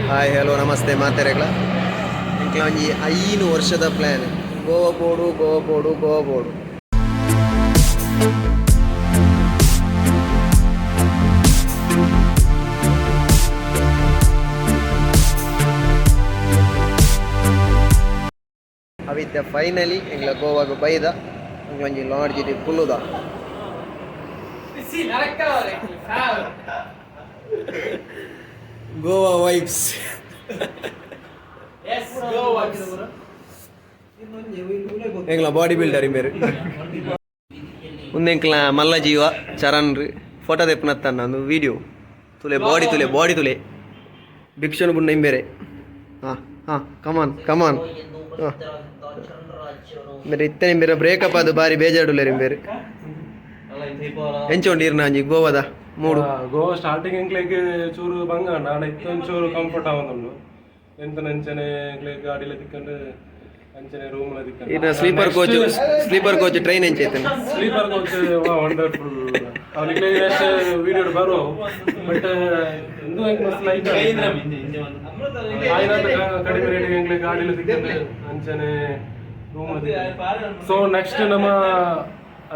Hi, hello, ನಮಸ್ತೆ ಮಾತೆರೆಗ್ಲ. ಎಂಕ್ಲ ಒಂಜಿ 5 ವರ್ಷದ ಪ್ಲ್ಯಾನ್, ಗೋವಾ ಪೋಡು, ಗೋವಾ ಪೋಡು, ಗೋವಾ ಪೋಡು. ಅವಿತ್ತೆ ಫೈನಲಿ ಎಂಕ್ಲ ಗೋವಾಗ್ ಬೈದ. ಒಂಜಿ ಲಾಡ್ಜ್ ಇಡಿ ಕುಲ್ಲುದ. ಗೋವಾ ವೈಬ್ಸ್. ಎಂಕ್ಲ ಬಾಡಿ ಬಿಲ್ಡರ್ ಇಂಬೇರು. ಉಂದೆಂಕ್ಲ ಮಲ್ಲ ಜೀವ ಚರಣ್. ಫೋಟೋ ದೆಪ್ಪುನತ್ತನ್ನ ಒಂದು ವಿಡಿಯೋ ತುಲೆ. ಬಾಡಿ ತುಲೆ, ಬಾಡಿ ತುಲೆ. ಭಿಕ್ಷಣ ಬುಣ್ಣ ಇಂಬೇರೆ. ಹಾಂ ಹಾಂ, ಕಮಾನ್ ಕಮಾನ್. ಹಾಂ, ಬೇರೆ ಇತ್ತೆ ಇಂಬೇರೆ ಬ್ರೇಕಪ್ ಅದು ಬಾರಿ ಬೇಜಾರುಲ್ಲೇರ್ ಇಂಬೇರು. ಎಂಚ ಉಂಡು ಇರ್ನ ಅಂಜಿ ಗೋವಾದ ಮೂಡು? ಗೋವಾ ಸ್ಟಾರ್ಟಿಂಗ್ ಎಂಕ್ಲೆಗ್ ಚೂರು ಬಂಗ ಉಂಡು. ಆಂಡ ಇತ್ತೊಂದು ಚೂರು ಕಂಫರ್ಟ್ ಆವೊಂದುಂಡು. ಎಂತ ಅಂಚನೆ ಎಂಕ್ಲೆಗ್ ಗಾಡಿಲ ತಿಕ್ಕಂಡು, ಅಂಚನೆ ರೂಮ್ ಲ ತಿಕ್ಕಂಡು. ಇರ್ನ sleeper coach, sleeper coach train ಎಂಚ ಐತನ? Sleeper coach wonderful. ಅವನಿಗೆ ನೆಕ್ಸ್ಟ್ ವಿಡಿಯೋ ಬರುವ. ಬಟ್ ಇಂದು ಎಂಕ್ ಮಸ್ತ್ ಲೈಕ್ ಆಯ್ನಾತ ಕಡಿಮೆ ರೇಟ್ ಎಂಕ್ಲೆಗ್ ಗಾಡಿಲ ತಿಕ್ಕಂಡು, ಅಂಚನೆ ರೂಮ್. ಸೊ ನೆಕ್ಸ್ಟ್ ನಮ್ಮ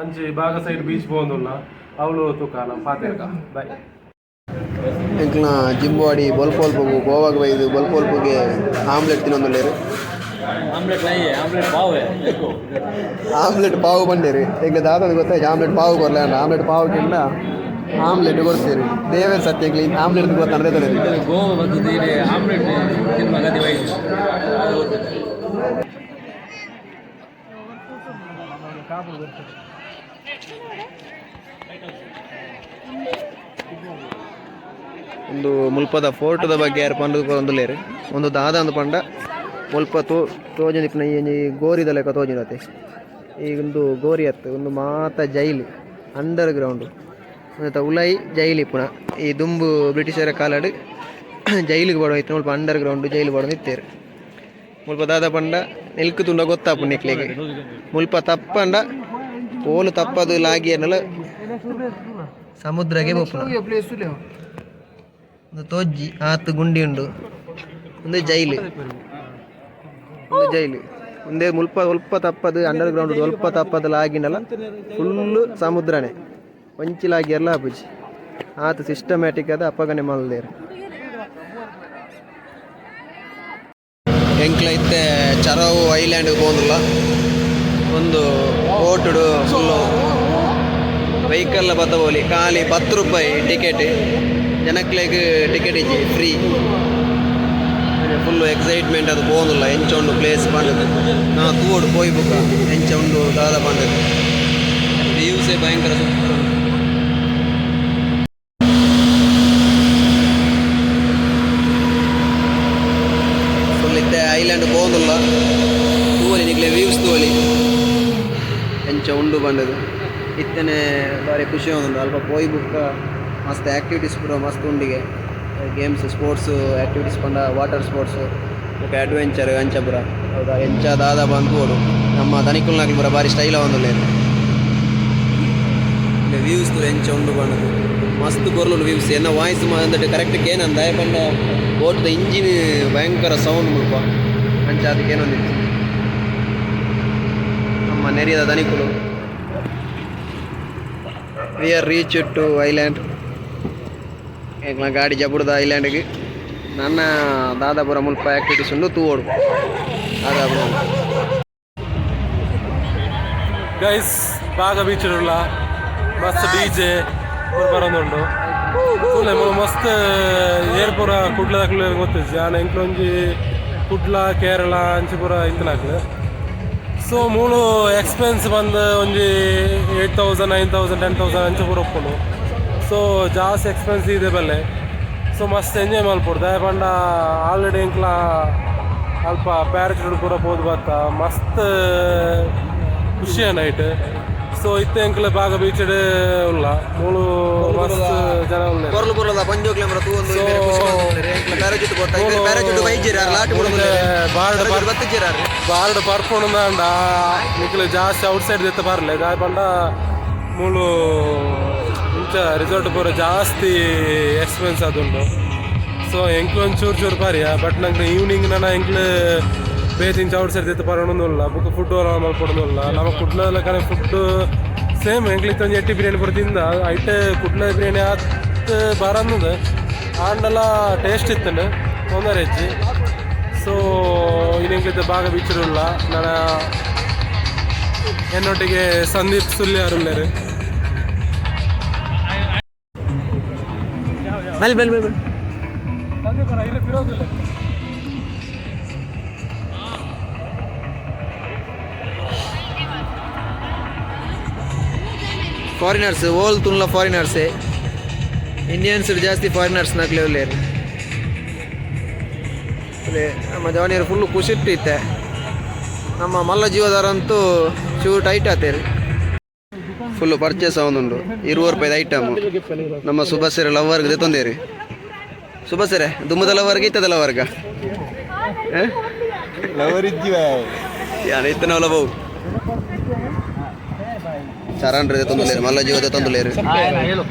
ಅಂಚಿ ಬಾಗ ಸೈಡ್ ಬೀಚ್ ಪೋವೊಂದುಲ್ಲ. ಅವಳು ತೂಕ ನಮ್ಮ ಪಾತೆರ್ಕ. ಬೈ. ಎಂಕ್ಲ ಜಿಮ್ ಬಾಡಿ ಬೊಲ್ಪ ಒಲ್ಪಗು ಗೋವಾಗ್ ಬೈದು ಬೊಲ್ಪ ಒಲ್ಪಗೆ ಆಮ್ಲೆಟ್ ತಿನ್ನೊಂದುಲ್ಲೇರು. आमलेट नहीं है, आमलेट पाव है देखो। ಆಮ್ಲೆಟ್ ಪಾವು ಬಂದೇರು. ಎಂಕ್ಲೆ ದಾದ ಗೊತ್ತಾಯ್ತು, ಆಮ್ಲೆಟ್ ಪಾವು ಕೊರ್ಲೆ. ಆಮ್ಲೆಟ್ ಪಾವು ಕಿಂಡ ಆಮ್ಲೆಟ್ ಕೊಡ್ತೀರಿ. ದೇವೇರ್ ಸತ್ಯ, ಎಂಕ್ಲೆ ಆಮ್ಲೆಟ್ ಗೊತ್ತಂದ್ರೆ ತೊಳೆರಿ. ಗೋವಾ ಬಂದಿದ್ದೀರಿ, ಆಮ್ಲೆಟ್ ತಿನ್ನುವ ಗತಿ ವೈದ್ಯ. ಒಂದು ಮುಲ್ಪದ ಫೋರ್ಟದ ಬಗ್ಗೆ ಯಾರು ಪಂಡ ಒಂದುಲ್ಲೇರು. ಒಂದು ದಾದ ಅಂದು ಪಂಡ ಮುಲ್ಪ ತೋ ತೋಜೊಂದಿಪ್ಪುನ ಈ ಒಂಜಿ ಗೋರಿದ ಲೆಕ್ಕ ತೋಜುನತೆ. ಈ ಒಂದು ಗೋರಿ ಅತ್ತು, ಒಂದು ಮಾತ ಜೈಲ್, ಅಂಡರ್ ಗ್ರೌಂಡ್. ಉಂದೆತ ಉಲಾಯಿ ಜೈಲ್ ಇಪ್ಪುನ. ಈ ದುಂಬು ಬ್ರಿಟಿಷರ ಕಾಲಡ್ ಜೈಲಿಗೆ ಬಡವ ಇತ್ತು. ಮುಲ್ಪ ಅಂಡರ್ ಗ್ರೌಂಡ್ ಜೈಲು ಬಡೊಂದು ಇತ್ತೆರ್. ಮುಲ್ಪ ದಾದ ಪಂಡ ನಿಲ್ಕು ತುಂಡ ಗೊತ್ತಾಪುಂಡು ನಿಕ್ಲೆಗ್. ಮುಲ್ಪ ತಪ್ಪಂಡ ಪೋಲು ತಪ್ಪದು ಲಾಗಿಯರ್ನಲ ಸಮುದ್ರಗೆ ಪೋಪುನ. ಒಂದು ತೋಜ್ಜಿ ಆತ್ ಗುಂಡಿ ಉಂಡು. ಒಂದು ಜೈಲು, ಒಂದು ಜೈಲು. ಒಂದೇ ಮುಲ್ಪ ಒಲ್ಪ ತಪ್ಪದು ಅಂಡರ್ ಗ್ರೌಂಡ್ ಒಲ್ಪ ತಪ್ಪದು ಲಾಗಿನಲ್ಲ ಫುಲ್ಲು ಸಮುದ್ರನೇ. ಒಂಚಿ ಲಾಗಿಯರ್ಲ ಆಪುಜಿ. ಆತ್ ಸಿಸ್ಟಮ್ಯಾಟಿಕ್ ಅದ ಅಪ್ಪಗನೆ ಮಲ್ದೇರು. ಎಂಕ್ಲ ಇತ್ತೆ ಚರವು ಐಲ್ಯಾಂಡ್ ಪೋಂದುಲ್ಲ. ಒಂದು ಬೋಟುಡು ಫುಲ್ಲು ವೆಹಿಕಲ್ ಬತ್ತಬೋಲಿ. ಖಾಲಿ 10 ರೂಪಾಯಿ ಟಿಕೆಟ್. ಜನಕ್ಲೆಗ್ ಟಿಕೆಟ್ ಇಜ್ಜಿ, ಫ್ರೀ. ಫುಲ್ಲು ಎಕ್ಸೈಟ್ಮೆಂಟ್ ಅದು ಪೋಂದುಲ್ಲ. ಎಂಚ ಉಂಡು ಪ್ಲೇಸ್ ಪಂಡದು ನಾ ತೂವೊಡು ಪೋಯಿ ಬುಕ್ಕ ಎಂಚ ಉಂಡು ದಾದ ಪಂಡದು. ವ್ಯೂಸೇ ಭಯಂಕರ ಸೂಪರ್ ಉಂಡು. ಫುಲ್ ಇತ್ತೆ ಐಲ್ಯಾಂಡ್ ಪೋಂದುಲ್ಲ. ತೂವಲಿ ನಿಕ್ಲೆ ವ್ಯೂಸ್ ತೂವಲಿ ಎಂಚ ಉಂಡು ಪಂಡದು. ಇತ್ತನೆ ಬಾರಿ ಖುಷಿ ಉಂಡು. ಅಲ್ಪ ಪೋಯಿ ಬುಕ್ಕ ಮಸ್ತ್ ಆ್ಯಕ್ಟಿವಿಟೀಸ್ ಪೂರ ಮಸ್ತ್ ಉಂಡಿಗೆ. ಗೇಮ್ಸ್, ಸ್ಪೋರ್ಟ್ಸ್ ಆ್ಯಕ್ಟಿವಿಟೀಸ್ ಪಂಡ ವಾಟರ್ ಸ್ಪೋರ್ಟ್ಸ್ ಬೊಕ ಅಡ್ವೆಂಚರ್ ಅಂಚ ಪೂರ. ಹೌದಾ, ಎಂಚ ದಾದ ಬಂದು ತೂವೊಡು. ನಮ್ಮ ದನಿಕುಲ್ನಾಕ್ಲು ಪೂರ ಬಾರಿ ಸ್ಟೈಲ್ ಆವೊಂದುಲ್ಲೆರ್. ವ್ಯೂಸ್ ತೂಲೆ ಎಂಚ ಉಂಡು ಪಂಡದು. ಮಸ್ತ್ ಪೊರ್ಲುಂಡು ವ್ಯೂಸ್. ಎನ್ನ ವಾಯ್ಸ್ ಅಂದಟ್ ಕರೆಕ್ಟ್ ಕೇನಂದ. ದಾಯೆ ಪಂಡ ಬೋಟ್ದ ಇಂಜಿನ್ ಭಯಂಕರ ಸೌಂಡ್ ಮುಲ್ಪ. ಅಂಚ ಅದಕ್ಕೆ ಏನೊಂದಿತ್ತು. ನಮ್ಮ ನೆರಿಯದ ದನಿಕುಲು. We are reach to island. ಎಂಕ್ಲ ಗಾಡಿ ಜಬುಡ್ದ ಐಲ್ಯಾಂಡ್ಗೆ. ನನ್ನ ದಾದಾಪುರ ಮುಲ್ಪ ಆ್ಯಕ್ಟಿವಿಟೀಸ್ ಉಂಡು, ತೂವೊಡು ದಾದಾಪುರ. ಗೈಸ್, ಬಾಗ ಬೀಚ್ ಉಲ್ಲ. ಮಸ್ತ್ ಡಿಜೆ ಬರೋದುಂಡು. ತೂಲೆ, ಮೂಲು ಮಸ್ತ್ ಏರ್ ಪೂರ ಕುಡ್ಲದಕ್ಲು ಗೊತ್ತಿಜ್ಜಿ. ಆಂಡ ಎಂಕ್ಲ ಒಂಜಿ ಕುಡ್ಲ, ಕೇರಳ ಅಂಚಿ ಪೂರ ಇತ್ತನಾಕ್ಲು. ಸೊ ಮೂಲು ಎಕ್ಸ್ಪೆನ್ಸ್ ಬಂದು ಒಂಜಿ 8,000, 9,000, 10,000 ಅಂಚ ಪೂರ ಉಪ್ಪುಂಡು. ಸೊ ಜಾಸ್ತಿ ಎಕ್ಸ್ಪೆನ್ಸ್ ಇದೆ ಬಲ್ಲೆ. ಸೊ ಮಸ್ತ್ ಎಂಜಾಯ್ ಮಲ್ಪೊಡು. ದಾಯೆ ಪಂಡ ಆಲ್ರೆಡಿ ಎಂಕ್ಲ ಅಲ್ಪ ಪ್ಯಾರಾಚೂಟ್ ಪೂರ ಪೋದು ಬತ್ತ. ಮಸ್ತ್ ಖುಷಿಯ ನೈಟ್. ಸೊ ಇತ್ತೆ ಎಂಕ್ಲ ಬಾಗ ಬೀಚ್ ಉಲ್ಲ. ಮೂಲು ಮಸ್ತ್ ಜನ ಉಲ್ಲೆರ್. ಪೊರ್ಲು ಪೊರ್ಲುದ ಪಂಜೋಕ್ಲೆ ಮರ ತೂವೊಂದು ಇಂಬೆರೆ ಖುಷಿ ಮಲ್ತೊಂದುಲ್ಲೆರ್. ಎಂಕ್ಲ ಪ್ಯಾರಾಚೂಟ್ ಪೋತ ಇಂಬೆರೆ ಪ್ಯಾರಾಚೂಟ್ ಬೈಜೆರ್ ಆರ್ ಲಾಟ್ ಬುಡೊಂದುಲ್ಲೆರ್. ಬಾರ್ಡ್ ಪ್ಯಾರಾಚೂಟ್ ಬತ್ತಿಜೆರ್ ಆರ್. ಬಾರ್ಡ್ ಪರ್ಪುಂಡು. ನಿಕ್ಲು ಜಾಸ್ತಿ ಔಟ್ ಸೈಡ್ ದೆತ್ತ ಬರ್ಲೆ. ದಾಯೆ ಪಂಡ ಮೂಲು ಇಂಚ ರಿಸಾರ್ಟ್ ಪೂರ ಜಾಸ್ತಿ ಎಕ್ಸ್ಪೆನ್ಸ್ ಆದುಂಡು. ಸೊ ಎಂಕ್ಲು ಒಂದು ಚೂರು ಚೂರು ಪಾರಿಯ ಬಟ್ ನಂಗೆ ಈವ್ನಿಂಗ್ ನಾನು ಎಂಕ್ಲು ಬೇತಿನ ಚೌಡ್ ಸರಿ ದೆತ್ತು ಪರೊಂದುಲ್ಲ ಬೊಕ್ಕ ಫುಡ್ ಮಲ್ಪೊಡೊಂದುಲ್ಲ ನಮ್ಮ ಕುಡ್ಲ ಕಡೆ ಫುಡ್ ಸೇಮ್ ಎಂಕ್ಲು ಒಂಜಿ ಎಟ್ಟಿ ಬಿರಿಯಾನಿ ಪೂರ ತಿಂದ ಐಟ್ ಕುಡ್ಲ ಬಿರಿಯಾನಿ ಆತ್ ಬರಂದದ ಆಂಡಲ ಟೇಸ್ಟ್ ಇತ್ತನು ತೊಂದರೆ ಹೆಚ್ಚಿ. ಸೊ ಇನ್ನು ಬಾಗ ಬೀಚರುಲ್ಲ ನನ್ನ ಎನ್ನೊಟ್ಟಿಗೆ ಸಂದೀಪ್ ಸುಳ್ಯಾರುಲ್ಲೇರು. ಬಲ್ಲಿ ಬಲ್ಲಿ ಬಲ್ಲಿ. ಸಂದೀಪ್ ಫಾರಿನರ್ಸ್ ಓಲ್ ತುನ್ಲ ಫಾರಿನರ್ಸೇ, ಇಂಡಿಯನ್ಸ್ ಜಾಸ್ತಿ ಫಾರಿನರ್ಸ್ ನಕ್ಲೆ ಉಲ್ಲೇರು. ನಮ್ಮ ಜವಾನಿಯರು ಫುಲ್ಲು ಖುಷಿಟ್ಟು ಇತ್ತೆ. ನಮ್ಮ ಮಲ್ಲ ಜೀವದಾರಂತೂ ಚೂರು ಟೈಟ್ ಆತೇರಿ. ಫುಲ್ಲು ಪರ್ಚೇಸ್ ಆವೊಂದುಂಡು. 20 ರೂಪಾಯಿದ ಐಟಮ್. ನಮ್ಮ ಸುಭಾಸೆರೆ ಲವರ್ಗೆ ದೆತ್ತೊಂದೇರಿ. ಸುಭಾಸೆರೆ ದುಮ್ಮದ ಲವರ್ಗೆ ಇತ್ತದ ಲವರ್ಗ ಯಾನ ಇತ್ತನವಲ್ಲ ಬಹು ಚರಣ್ರೆ ದೆತ್ತೊಂದುಲ್ಲೇರು, ಮಲ್ಲ ಜೀವ ದೆತ್ತೊಂದುಲ್ಲೇರು.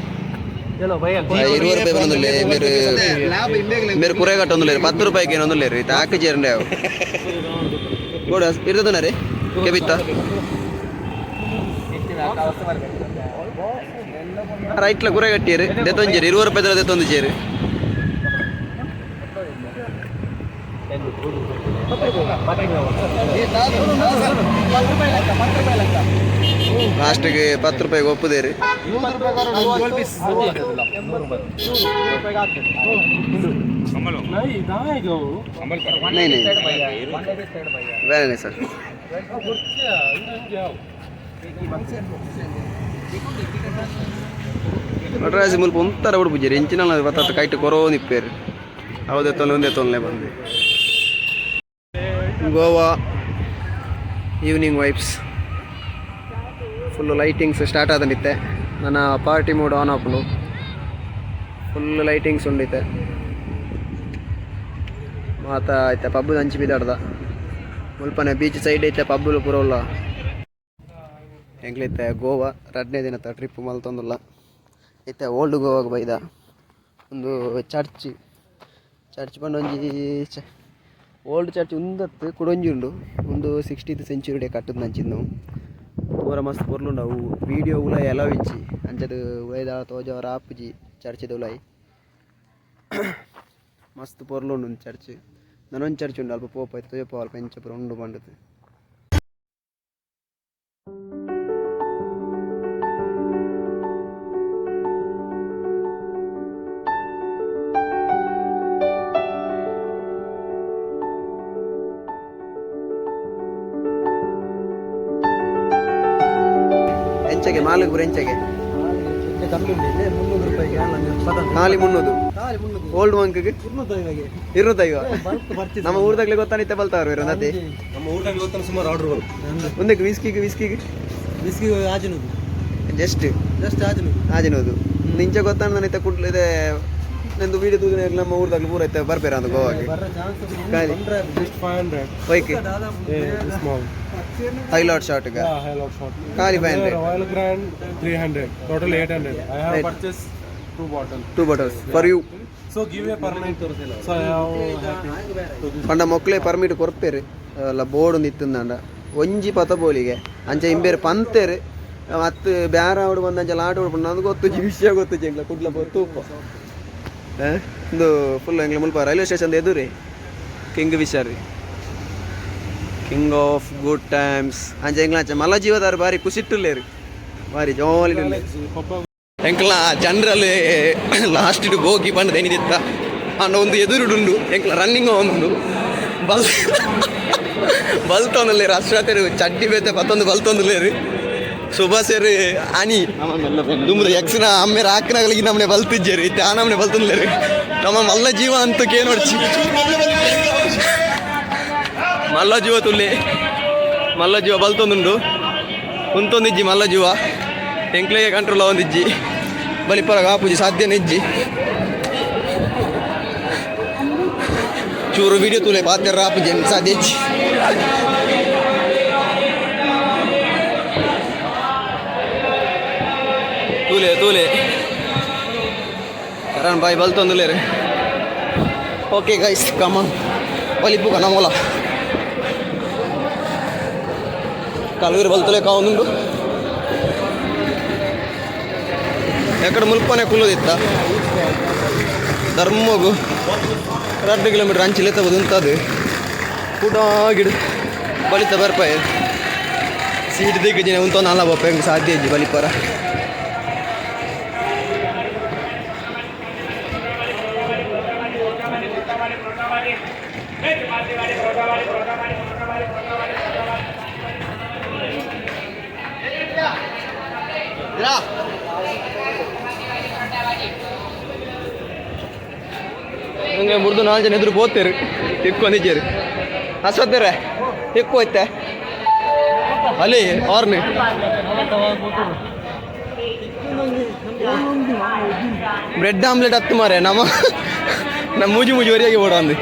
20 ರೂಪಾಯಿ ಬಂದುಲ್ಲೆ. మీరు మీరు కూరగాట ಒಂದುಲ್ಲೇರು, 10 ರೂಪಾಯಿಗೆ ಏನೊಂದುಲ್ಲೇರು. ಇತ್ತ ಹಾಕಿ ಜೇರಂಡೆ ಅವು ಗೋಡ ಇರ್ತದನ ರೀ ಕೆಬಿತ್ತ ರೈಟ್ಲ ಕುರೆ ಕಟ್ಟಿಯರು ದೆತ್ತೊಂಜೇರು. 20 ರೂಪಾಯಿ ದೆತ್ತೊಂದು ಜೇರು. ಲಾಸ್ಟಿಗೆ 10 ರೂಪಾಯಿಗೆ ಒಪ್ಪುದೇರಿ. नहीं नहीं ಬೇರೆ नहीं ಸರ್. ನಟರಾಜ್ ಮುಲ್ಪ ಒಂಥರ ಉಡುಪುಜೇರಿ ಎಂಚಿನ ಬತ್ತ ಕೈಟ್ ಕೊರೋ ನಿಪ್ಪೇರು. ಹೌದೇ ತೊಂದರೆ ಒಂದೇ ತೊಂದರೆ ಬಂದು. Goa evening vibes, full lightings start ಆದಂಡಿತ್ತೆ. ನನ್ನ ಪಾರ್ಟಿ ಮೋಡ್ ಆನ್ ಆಪುಂಡು. ಫುಲ್ ಲೈಟಿಂಗ್ಸ್ ಉಂಡಿತ್ತೆ. ಮಾತ ಐತೆ ಪಬ್ಬು ಅಂಚಿ ಬಿದಾಡ್ದ. ಮುಲ್ಪನೆ ಬೀಚ್ ಸೈಡ್ ಐತೆ ಪಬ್ಬುಲು ಪೂರ ಉಲ್ಲ. ಎಂಕ್ಲಿತ್ತೆ ಗೋವಾ ರಡ್ನೇ ದಿನದ ಟ್ರಿಪ್ ಮಲ್ತೊಂದುಲ್ಲ. ಇತ್ತೆ ಓಲ್ಡ್ ಗೋವಾಗ್ ಬೈದ. ಒಂದು ಚರ್ಚ್, ಚರ್ಚ್ ಪಂಡ ಒಂಜಿ ಓಲ್ಡ್ ಚರ್ಚ್ ಉಂದತ್ತು ಕುಡೊಂಜಿ ಉಂಡು. ಒಂದು 16th century ಕಟ್ಟುದು. ಪೂರ ಮಸ್ತ್ ಪೊರ್ಲುಂಡು ಅವು. ವೀಡಿಯೋ ಉಲಾಯಿ ಅಲವ್ ಇಜ್ಜಿ. ಅಂಚದ ಉಲೈದ ತೋಜವರ ಆಪುಜಿ. ಚರ್ಚಿದ ಉಲಾಯಿ ಮಸ್ತ್ ಪೊರ್ಲುಂಡು ಒಂದು ಚರ್ಚ್. ನನೊಂದು ಚರ್ಚ್ ಉಂಡು ಅಲ್ಪ ಪೋಪ ಐತೆ ತೋಜಪ್ಪ ಅಲ್ಪ ಎಂಚ ಪೂರ ಉಂಡು ಪಂಡುದು. ಎಂಚಗೆ ಮಾಲಕ್ ಪೂರ ಎಂಚಗೆ? ಕಮ್ಮಿ ಉಂಟು, 300 ರೂಪಾಯಿಗೆ. ಖಾಲಿ 300. ಓಲ್ಡ್ ಮಂಕ್ಗೆ 250. ನಮ್ಮ ಊರ್ದಾಗ್ಲೆ ಗೊತ್ತಾನಿತ್ತೆ ಬಲ್ತಾವ್ರು ಇರೋದತ್ತೆ. ನಮ್ಮ ಊಟಕ್ಕೆ ಗೊತ್ತಲ್ಲ ಸುಮಾರು ಆರ್ಡರ್ಗಳು. ಒಂದಕ್ಕೆ ವಿಸ್ಕಿಗೆ ವಿಸ್ಕಿಗೆ? ಬಿಸ್ಕಿ ಆಜಿನದು. Just just ಆಜಿನದು. ಆಜಿನೋದು ನಿಂಚೆ ಗೊತ್ತಾನ ನನೈತೆ ಕುಡ್ಲಿದೆ. ನಂದು ವೀಡಿಯೋ ತೂದಿನ ನಮ್ಮ ಊರ್ದಾಗ್ಲೆ ಪೂರ ಐತೆ ಬರ್ಬೇರ ಅಂದು ಗೋವಾಗೆ. ಬರ ಚಾನ್ಸ್. ಖಾಲಿ. ಜಸ್ಟ್ 500. Bike small. ಹೈಲಾಟ್ ಶಾರ್ಟ್ಗೆ. ಹೈಲಾಟ್ ಶಾರ್ಟ್. ಖಾಲಿ 500. Royal Grand 300, total 800. I have Right. Purchase two bottle. Two bottles for you. So give a permit, so I have happy. ಪಂಡ ಮೊಕ್ಲೆ ಪರ್ಮಿಟ್ ಕೊರ್ಪೇರು ಅಲ್ಲ, ಬೋರ್ಡ್ ಒಂದು ಇತ್ತಂದಾಂಡ ಒಂಜಿ ಪತ ಬೋಲಿಗೆ ಅಂಚ ಇಂಬೇರು ಪಂತೇರು ಮತ್ತು ಬ್ಯಾರ ಅವಡು ಬಂದ ಅಂಚ ಲಾಟ ಉಡ್ಪುಂಡು. ನಂದು ಗೊತ್ತುಜಿ, ವಿಷಯ ಗೊತ್ತುಜಿ. ಎಂಗ್ಲ ಕುಡ್ಲ ತೂಪ ಇಂದು ಫುಲ್ ಎಂಗ್ಲ ಮುಲ್ಪ ರೈಲ್ವೆ ಸ್ಟೇಷನ್ ಎದುರಿ king Fisher, king of good times. ಅಂಚ ಎಂಗ್ಲ ಅಂಚ ಮಲ್ಲ ಜೀವದಾರು ಬಾರಿ ಖುಷಿಟ್ಟುಲ್ಲೇರು, ಬಾರಿ ಜಾಲಿ. ಎಂಕ್ಲ ಜನರಲ್ ಲಾಸ್ಟ್ ಬೋಗಿ ಪಂಡ ಏನಿದಿತ್ತ ಅಂಡ ಒಂದು ಎದುರುಡುಂಡು. ಎಂಕ್ಲ ರನ್ನಿಂಗ್ ಒಂದು ಬಲ್ ಬಲ್ತೊಂದುಲ್ಲೇರು. ಅಷ್ಟಾತೆರು ಚಡ್ಡಿ ಬೇತೆ ಪತ್ತೊಂದು ಬಲ್ತೊಂದುಲ್ಲೇರು. ಸುಭಾಸೆರು ಅನಿ ದುಮ್ರ ಯಕ್ಷನ ಅಮ್ಮೇರ ಹಾಕ್ನಾಗಲಿಗೆ ನಮ್ಮನೆ ಬಲ್ತಿಜ್ಜೇರು. ಇತ್ತೆ ಆ ನಮ್ಮನೆ ಬಲ್ತೊಂದುಲ್ಲೇರು. ನಮ್ಮ ಮಲ್ಲ ಜೀವ ಅಂತ ಕೇನೊಡ್ಚಿ. ಮಲ್ಲ ಜೀವ ತುಲ್ಲೆ, ಮಲ್ಲ ಜೀವ ಬಲ್ತೊಂದುಂಡು. ಉಂತೊಂದಿಜ್ಜಿ ಮಲ್ಲ ಜೀವ. ಎಂಕ್ಲೆಗೆ ಕಂಟ್ರೋಲ್ ಒಂದಿಜ್ಜಿ. ಬಲಿಪರ ಆಪುಜಿ, ಸಾಧ್ಯನೇ ಇಜ್ಜಿ. ಚೂರು ವಿಡಿಯೋ ತೂಲೆ ಪಾತೆರ ಆಪುಜಿ, ಸಾಧ್ಯ ಇಜ್ಜಿ. ತೂಲೆ ತೂಲೆ, ಕರಣ್ ಬಾಯ್ ಬಲ್ತೊಂದುಲ್ಲೇರು. ಓಕೆ ಗೈಸ್, ಕಮನ್, ಬಲಿಪುಗ ನಮೋಲ. ಕಲೂರು ಬಲ್ತಲೇ ಕಾವುಂಡು. ಎಕಡೆ ಮುಲ್ಪನೆ ಕುಲ್ಲುದಿತ್ತ. ಧರ್ಮಗು 2 ಕಿಲೋಮೀಟರ್ ಅಂಚಿಲೆತ್ತಬೋದು ಉಂತದು ಕೂಡ ಗಿಡ ಬಲಿತ ಬರ್ಪಾಯ. ಸೀಟ್ ದಿಗ್ಗಜಿನ ಉಂತೋ ನಾಲ ಬಪ್ಪ. ಹೆಂಗೆ ಸಾಧ್ಯ ಇಜ್ಜಿ ಬಲಿಪರ. ಹಂಗೆ ಮುರಿದು ನಾಲ್ಕು ಜನ ಎದುರು ಪೋತೇರು, ತಿಕ್ಕೊಂಡಿದ್ದೀರಿ. ಅಶ್ವತ್ಥರೇ, ತಿಕ್ಕು ಹೋಯ್ತೆ ಅಲ್ಲಿ ಆರ್ನಿ. ಬ್ರೆಡ್ ಆಮ್ಲೆಟ್ ಹತ್ತು ಮಾರೆ. ನಮ್ಮ ನಮ್ಮ ಮೂಜಿ ಮೂಜಿ ವರೆಗೆ ಬೋಡ ಅಂದು.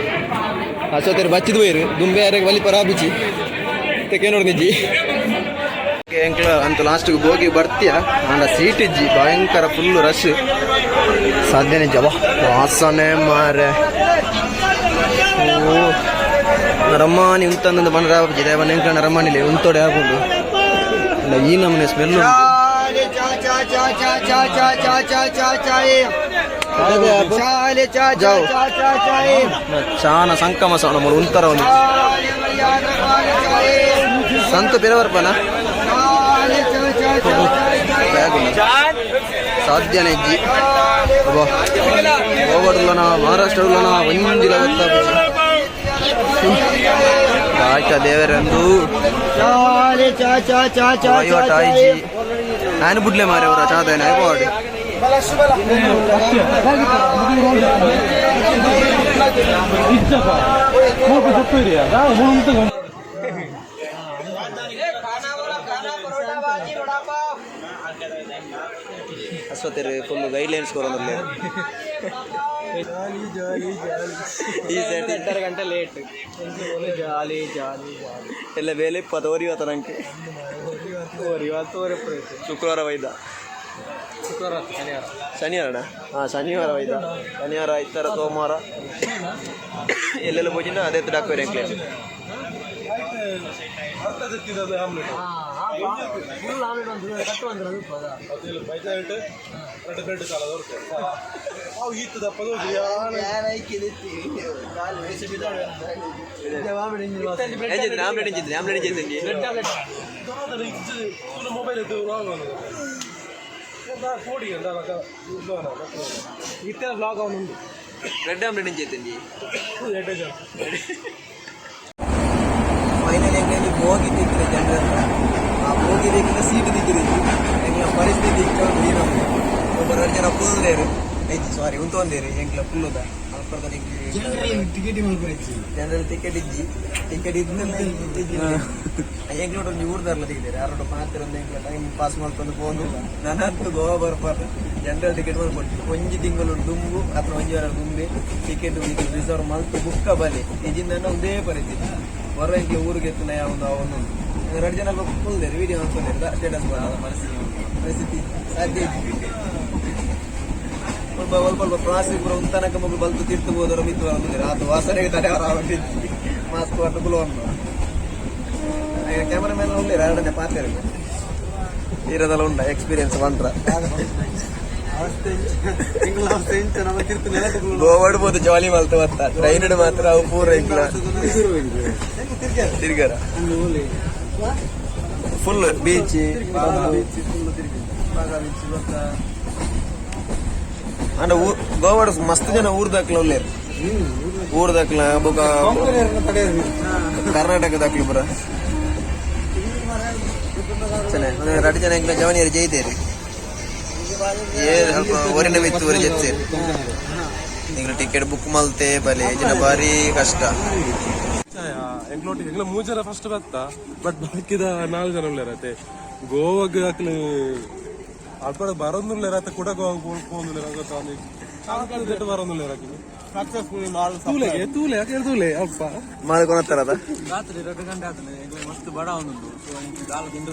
ಅಶ್ವತ್ಥರು ಬಚ್ಚಿದ ಹೋಯ್ರು. ದುಂಬೆ ಯಾರಿಗೆ ಬಲಿ ಪರ ಬಿಚ್ಚಿ ತೆಕ್ಕೆ ನೋಡಿ ನಿಜ್ಜಿ. ಎಂಕ್ಲ ಅಂತ ಲಾಸ್ಟಿಗೆ ಹೋಗಿ ಬರ್ತೀಯ. ಆಂಡ ಸೀಟ್ ಇಜ್ಜಿ, ಭಯಂಕರ ಫುಲ್ ರಶ್. ಸಾಧ್ಯನೇ ಜವ ವಾಸನೆ ಮಾರೆ. ಓ ನರಮಾನಿ ಉಂತಂದು ಬಂದ್ರ ದೇವನ ಎಂಕ್ಲ ನರಮಾನಿಲೆ ಉಂತೋಡೆ ಆಗುಂಡು. ಅಲ್ಲ, ಈ ನಮೂನೆ ಸ್ಮೆಲ್. ಜಾವ್ ಚಾನ ಸಂಕಮ ಸಣ ಉಂತರ ಒಂದು ಸಂತ ಪಿರವರ್ಪನ ಸಾಧ್ಯನೇ ಇಜ್ಜಿ. ಗೋವಾಡುಲ್ಲನ ಮಹಾರಾಷ್ಟ್ರಡುಲ್ಲನ ಒಂಜಿಲ ಗೊತ್ತಾಪುಜಿ. ಆಯ್ತಾ ದೇವರಂದು ವಹಿವಾಟ ಆಯ್ಜಿ. ನಾನು ಬುಡ್ಲೆ ಮಾರೆ ಅವರ ಚಾದನ ಗೋವಾಡು. ಅಸ್ವತಿರು ಫುಲ್ ಗೈಡ್ಲೈನ್ಸ್ ಕೊರೊಂದುಲ್ಲೆರ್. ಈ ಸೆಟ್ 2.5 ಗಂಟೆ late. Jolly jolly jolly. ಎಲ್ಲ ಬೇಲೆ ಇಪ್ಪತ್ತು ಓರಿ ಇವತ್ತ ನಂಗೆ. ಇವತ್ತು ಶುಕ್ರವಾರ ವೈದ. ಶುಕ್ರವಾರ, ಶನಿವಾರ. ಶನಿವಾರಣ? ಹಾಂ, ಶನಿವಾರ ವೈದ. ಶನಿವಾರ ಇತ್ತರ ಸೋಮವಾರ ಎಲ್ಲೆಲ್ಲ ಪೂಜಿನ ಅದೇ ಡಾಕ್ಟರ್ ಎಂಕ್ಲೇಟ್. ಫುಲ್ ಆಮ್ಲೆಟ್ ಒಂದು ಕಟ್ಟು ಅಂದ್ರೆ ಅದು ಪದ. ಎರಡು ಬ್ರೆಡ್ ಸಾಲ. ಅವು ಈತದಪ್ಪ. ಆಮ್ಲೆಟ್ ಇಂಚಿದ್ರೆ ಆಮ್ಲೆಟ್ ಇಂಚಿದ್ದೆ. ಮೊಬೈಲ್ ಇದ್ದು ಕೋಡಿ. ಇತ್ತೆಲ್ಲ ಬ್ಲಾಗ್ ಅವನುಂಡು. ಬ್ರೆಡ್ ಆಮ್ಲೆಟ್ ಇಂಚಿದ್ದೆ. ಎರಡು ಜನ. ಫೈನಲಿ ಎಂಗೇಜ್ ಬೋಗಿ ತಿಕ್ಕಿದೆ ಜನರಲ್. ಆ ಬೋಗಿ ದಿಕ್ಕಿನ ಸೀಟ್ ದಿಕ್ಕಿದೆ. ಎಂಗ್ಲ ಪರಿಸ್ಥಿತಿ ಇಚ್ಚ ಈ ನಮ್ಗೆ ಒಬ್ಬ ಎರಡು ಜನ ಫುಲ್ ಐತಿ, ಸಾರಿ, ಉಂತೊಂದೇರು. ಎಂಕ್ಲ ಫುಲ್ ಅಲ್ಪದ. ಟಿಕೆಟ್ ಮಲ್ಪುರೆಚ್ಚಿ. ಜನರಲ್ ಟಿಕೆಟ್ ಇಜ್ಜಿ. ಟಿಕೆಟ್ ಇದ್ದ ಎಂಕ್ಲ ಒಂಜಿ ಊರ್ದಾರ್ಲ ತೆಗಿದ್ದಾರೆ. ಯಾರೋಡ ಪಾತ್ರ ಒಂದು ಎಂಕ್ಲ ಟೈಮ್ ಪಾಸ್ ಮಾಡ್ಕೊಂಡು ಪೋಂದು. ನಾನಂತೂ ಗೋವಾ ಬರ್ಪಾರ ಜನರಲ್ ಟಿಕೆಟ್ ಮಲ್ಪೊಡ್ಚಿ. ಒಂಜಿ ತಿಂಗಳು ದುಂಬು ಅಥವಾ ಒಂಜಿ ವಾರ ದುಂಬೆ ಟಿಕೆಟ್ ರಿಸರ್ವ್ ಮಲ್ತು ಬುಕ್ಕ ಬಲೆ. ಇಜಿಂದ ಒಂದೇ ಪರಿಸ್ಥಿತಿ. ಹೊರ ಎಂಕ್ಲ ಊರಿಗೆ ಎತ್ತುನ ಯಾವೊಂದು ಅವನು ಎರಡು ಜನ ಫುಲ್ ವಿಡಿಯೋ ಮಾಡ್ಕೊಂಡಿರ ಸ್ಟೇಟಸ್. ಪರಿಸ್ಥಿತಿ ಪರಿಸ್ಥಿತಿ ಸಾಧ್ಯ ಇಜ್ಜಿ. ಸ್ವಲ್ಪ ಸ್ವಲ್ಪ ಸ್ವಲ್ಪ ಪ್ರವಾಸಿ ಪೂರ ಉಂತನಕ ಮಗು ಬಲ್ತು ತೀರ್ತು ಹೋದವರು ಮಿತ್ತು ಬರೋದಿಲ್ಲ. ಅದು ವಾಸನೆಗೆ ತಡೆ ಮಾಸ್ಕ್ ಹೊರತು ಕುಲವನ್ನು. ಕ್ಯಾಮರಾಮ್ಯಾನ್ ಉಳ್ಳೇರು ಎರಡನೇ ಪಾತ್ರ ಇರೋದೆಲ್ಲ ಉಂಡ ಎಕ್ಸ್ಪೀರಿಯನ್ಸ್ ಬಂದ್ರ. ಗೋವಾಡ್ ಬೋದು ಜಾಲಿ ಮಲ್ತು ಬತ್ತ. ಟ್ರೈನ್ ಮಾತ್ರ ಅವು ಪೂರ ಇಂಕ್ಲ ತಿರ್ಗಾರ ಫುಲ್ ಬೀಚ್. ಅಂಡ ಗೋವಾಡ್ ಮಸ್ತ್ ಜನ ಊರ್ದಾಕ್ಲ ಉಲ್ಲೇರು. ಊರ್ದಾಕ್ಲ ಬೊಕ ಕರ್ನಾಟಕ ದಾಕ್ಲು ಪೂರ. ಚೆನ್ನ ಎರಡು ಜನ ಎಂಕ್ಲ ಜವನಿಯರು ಜೈತೇರಿ. ಏ ಸ್ವಲ್ಪ ಒರಿನ ಮಿತ್ತು ಊರಿ ಜೆತ್ತೇರಿ. ಎಂಕ್ಲ ಟಿಕೆಟ್ ಬುಕ್ ಮಲ್ತೆ ಬಲೆ ಜನ ಬಾರಿ ಕಷ್ಟ. ಎಂಕ್ಲೋಟಿ ಎಂಗ್ಲ ಮೂರು ಜನ ಫಸ್ಟ್ ಬತ್ತ, ಬಟ್ ಬಾಕಿದ ನಾಲ್ಕು ಜನ ಉಳ್ಳೇರತೆ. ಗೋವಾಗ್ ಅಕ್ಲು ಅಲ್ಪ ಬರೋದುಲ್ಲೇರ ಕೂಡ. ಗೋವಾ ಪೋಂದುಲ್ಲೇರ ಗೊತ್ತಾ? ಬರೋದುಲ್ಲೇರ. ತೂಲೆಗೆ ತೂಲೆ ಯಾಕೆ ತೂಲೆ ಅಲ್ಪ. ಮಾಲ್ ಕೊನತ್ತಾರದ. ರಾತ್ರಿ 2 ಗಂಟೆ ಆತನೆ. ಮಸ್ತ್ ಬಡ ಉಂಟು. ಸೊ ದಾಲ ತಿಂದು.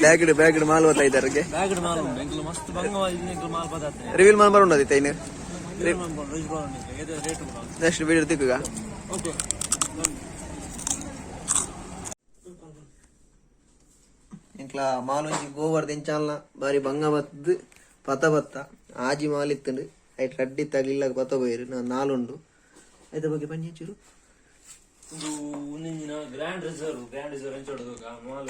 ಬ್ಯಾಗ್ ಬ್ಯಾಗ್ ಮಾಲ್ ಓದ್ತಾ ಇದ್ದಾರೆ. ಬ್ಯಾಗ್ ಮಾಲ್ ಉಂಟು. ಎಂಕ್ಲ ಮಸ್ತ್ ಬಂಗವಾದ ಎಂಕ್ಲ ಮಾಲ್ ಪದಾರ್ಥ. ರಿವೀಲ್ ಮಾಲ್ ಬರೋಣ ಇನ್ನು. ರೇಟ್ ಕೂಡ. ನೆಕ್ಸ್ಟ್ ವಿಡಿಯೋ ತಿಕ್ಕುಗ. ಓಕೆ. ಇಂಕ್ಲ ಮಾಲೊಂಜಿ ಗೋವರ್ದ ಎಂಚಾಲ್ನ ಬಾರಿ ಬಂಗ ಬತ್ತದ್ ಪತ ಬತ್ತ ಆಜಿ ಮಾಲ್ ಇತ್ತಂಡು. ಐಟ್ ರಡ್ಡಿ ತಗಿಲ್ಲ ಪತ ಪೋಯೆರ್. ನಾಲುಂಡು. ಐತ ಬಗ್ಗೆ ಪಂಚಿ ಚೂರು. ಒಂದು ಒಂದಿಂಜಿನ ಗ್ರ್ಯಾಂಡ್ ರಿಸರ್ವ್, ಗ್ರ್ಯಾಂಡ್ ರಿಸರ್ವ್ ಎಂಚ ಹೊಡೆದು ಮಾಲ್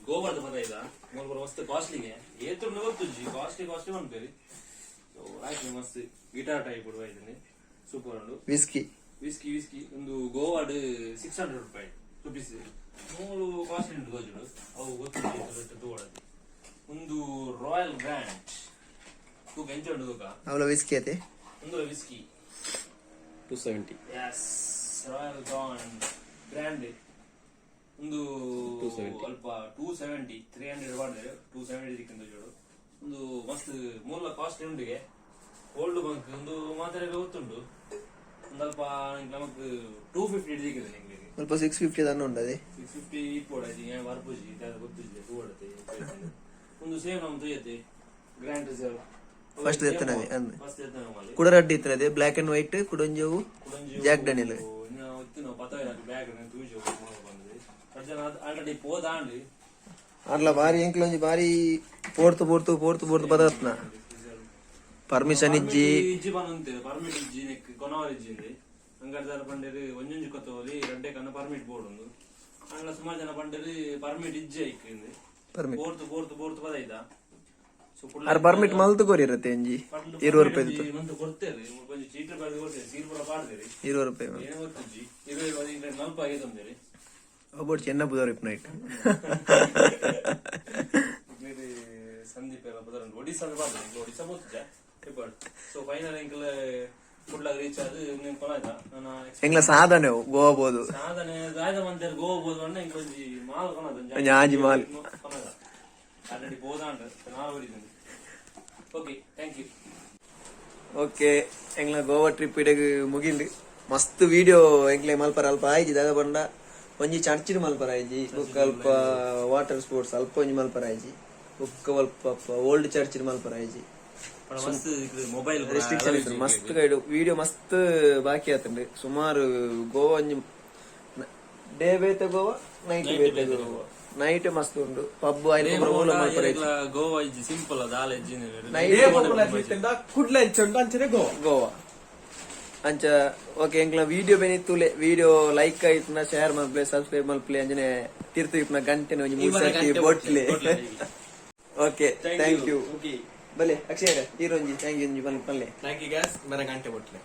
ಗೋವಾದ ಪದ ಇಲ್ಲ. ಮಾಲ್ ಪೂರ ಮಸ್ತ್ ಕಾಸ್ಟ್ಲಿಗೆ ಏತುಂಡು ಗೊತ್ತುಜ್ಜಿ. Costly costly ಪನ್ಪೇರಿ. ಸೊ ಆಯ್ತು, ಮಸ್ತ್ ಗಿಟಾರ್ ಟೈಪ್ ಉಂಡು, ಸೂಪರ್ ಉಂಡು. ವಿಸ್ಕಿ. Whisky, whisky. ಒಂದು ಗೋವಾಡ್ 600 ರೂಪಾಯಿ ರುಪೀಸ್. ಮೂಲು ಕಾಸ್ಟ್ಲಿ ಉಂಟು ಗೋಜುಡು. ಅವು ಗೊತ್ತುಜ್ಜಿ ಏತ್ ತೂವಡದು. ಒಂದು ರಾಯಲ್ ಗ್ರ್ಯಾಂಡ್ ತೂಕ ಎಂಚ ಉಂಡು ತೂಕ. ಅವಲ ವಿಸ್ಕಿ ಅತೆ? ಒಂದು whisky. 270. S, royal grand grand ಒಂದು ಅಲ್ಪ 270, 300 ಮಾಡಿದ್ರೆ 270 ದಿಕ್ಕಿಂದ ಜೋಡು. ಒಂದು ಮಸ್ತ್ ಮೂಲ ಕಾಸ್ಟ್ ಉಂಡಿಗೆ. ಓಲ್ಡ್ ಬಂಕ್ ಒಂದು ಮಾತ್ರ ಗೊತ್ತುಂಟು. ಒಂದು ಅಲ್ಪ ನಮಕ್ 250 ದಿಕ್ಕಿದೆ ನಿಮಗೆ. ಸ್ವಲ್ಪ 650 ದನ್ನ ಉಂಡು ಅದೇ. 650 ಇಪ್ಪೋಡು ಆಯ್ತು. ಬರ್ಪುಜಿ ಗೊತ್ತುಜಿ ತೂವಡತೆ. ಒಂದು ಸೇಮ್ ನಮ್ ತುಯ್ಯತೆ ಗ್ರ್ಯಾಂಡ್ ರಿಸರ್ವ್. First ಎತ್ತನದೆ, ಅಂದ್. ಫಸ್ಟ್ ಎತ್ತನ ಮಾಲಿ. ಕುಡ ರಡ್ಡಿ ಇತ್ತನದೆ, ಬ್ಲ್ಯಾಕ್ ಅಂಡ್ ವೈಟ್. ಕುಡೊಂಜವು ಜಾಕ್ ಡಾನಿಯಲ್. ಬ್ಯಾಗ್ ತೂಜು ಬಂದಿದೆ ಜನ ಆಲ್ರೆಡಿ ಪೋದಾಂಡ್. ಅರ್ಲ ಬಾರಿ ಎಂಕ್ಲೊಂಜಿ ಬಾರಿ ಪೋರ್ತು ಪೋರ್ತು ಪೋರ್ತು ಪೋರ್ತು ಪದತ್ನ ಪರ್ಮಿಷನ್ ಇಜ್ಜಿ. ಇಜ್ಜಿ ಬಂದಂತೆ, ಪರ್ಮಿಟ್ ಇಜ್ಜಿ, ನೆಕ್ ಕೊನವರ್ ಇಜ್ಜಿ ಇಂದೆ. ಅಂಗಡಿದಾರ ಪಂಡೇರು ಒಂಜೊಂಜಿ ಕೊತ್ತೋಲಿ ರಡ್ಡೆ ಕನ್ನ ಪರ್ಮಿಟ್ ಬೋರ್ಡ್ ಉಂದು. ಅಂಡ್ಲ ಸುಮಾರು ಜನ ಪಂಡೇರು ಪರ್ಮಿಟ್ ಇಜ್ಜಿ ಐಕ್ ಇಂದೆ. ಪರ್ಮಿಟ್. ಪೋರ್ತು ಪೋರ್ತು ಪೋರ್ತು ಪದ ಐತಾ. ಸೊ ಅರ್ ಪರ್ಮಿಟ್ ಮಲ್ತು ಕೋರಿರತ್ತೆ ಒಂಜಿ 20 ರೂಪಾಯಿ. ಮಂತು ಕೊಡ್ತೇವೆ, ಒಂಜಿ ಚೀಟ್ರ್ ಬರೆದು ಕೊಡ್ತೇವೆ, ಸೀಲ್ ಪೂರ ಪಾಡ್ದೇರಿ. 20 ರೂಪಾಯಿ. ಏನು ಗೊತ್ತುಜ್ಜಿ, 20 ನಲ್ಪ ಆಗಿ ತಂದೇರಿ. ಒಬ್ಬೊಟ್ಟು ಚೆನ್ನ ಬುಧವಾರ ನೈಟ್. ಬೇರೆ ಸಂದೀಪ್ ಎಲ್ಲ ಬದರಂಡು ಒಡಿಸ್ಸಾ ಬಾರ್ದು, ಒಡಿಸ್ಸಾ ಗೊತ್ತಿದ್ದೆ. ಸೊ ಫೈನಲ್ ಎಂಕಲ್ ಕುಡ್ಲಾಗ ರೀಚ್ ಅದು ನಿನ್ ಕೊನಾಯ್ತ ನನ್ನ. ಎಂಗ್ಲ ಸಾಧನೆ ಗೋವಾ ಬೋದು. ಸಾಧನೆ ದಾಯದ ಮಂತೇರ್ ಗೋವಾ ಬೋದು ಅಣ್ಣ. ಎಂಕಲ್ ಒಂಜಿ ಮಾಲ್ ಕೊನಾದ. ಒಂಜಿ ಆಜಿ ಮಾಲ್. ಕೊನಾದ ಆಲ್ರೆಡಿ ಬೋದಾಂಡ್ ನಾಲ್ ಹೊಡಿದ್ದೀನಿ. Okay, thank you. Okay, ಎಂಗ್ಲ ಗೋವಾ ಟ್ರಿಪ್ ಇಡಗ್ ಮುಗಿಂಡು. ಮಸ್ತ್ ವಿಡಿಯೋ ಎಂಕ್ಲೆ ಮಲ್ಪರ ಅಲ್ಪ ಆಯ್ಜಿ. ದಾದ ಪಂಡ ಒಂಜಿ ಚರ್ಚಿಡ್ ಮಲ್ಪರ ಆಯ್ಜಿ. ಬೊಕ್ಕ ಅಲ್ಪ ವಾಟರ್ ಸ್ಪೋರ್ಟ್ಸ್ ಅಲ್ಪ ಒಂಜಿ ಮಲ್ಪರ ಆಯ್ಜಿ. ಬೊಕ್ಕ ಅಲ್ಪ ಓಲ್ಡ್ ಚರ್ಚಿಡ್ ಮಲ್ಪರ ಆಯ್ಜಿ. ಮಸ್ತ್ ಮೊಬೈಲ್ ರೆಸ್ಟ್ರಿಕ್ಷನ್ ಇತ್ತು. ಮಸ್ತ್ ಗೈಡ್ ವಿಡಿಯೋ ಮಸ್ತ್ ಬಾಕಿ ಆತಂಡು. ಸುಮಾರು ಗೋವಾ ಒಂಜಿ ಡೇ ಬೇತೆ ಗೋವಾ, ನೈಟ್ ಬೇತೆ ಗೋವಾ. ನೈಟ್ ಮಸ್ತ್ ಉಂಡು ಪಬ್ ಐನ್ ಮಲ್ಪರ ಆಯ್ಜಿ. ಗೋವಾ ಇಜ್ಜಿ, ಸಿಂಪಲ್ ಅದ ಆಲ ಇಜ್ಜಿ. ನೈಟ್ ಕುಡ್ಲ ಎಂಚುಂಡು ಅಂಚನೆ ಗೋವಾ. ಗೋವಾ ಅಂಚ. ಓಕೆ, ಎಂಕ್ಲ ವಿಡಿಯೋ ಬೇನಿ ತೂಲೆ. ವಿಡಿಯೋ ಲೈಕ್ ಆಯ್ತುನ ಶೇರ್ ಮಲ್ಪ್ಲೆ, ಸಬ್ಸ್ಕ್ರೈಬ್ ಮಲ್ಪ್ಲೆ. ಅಂಚನೆ ತಿರ್ತು ಇಪ್ಪನ ಗಂಟೆನ ಒಂಜಿ ಮೂರು ಸರ್ತಿ ಬೊಟ್ಲೆ. Okay, thank you. ಬಲೆ ಅಕ್ಷಯ್, ಈರೊಂಜಿ thank you ಒಂಜಿ ಪನ್ಲೆ. Thank you gas ಮರ ಗಂಟೆ ಬೊಟ್ಲೆ.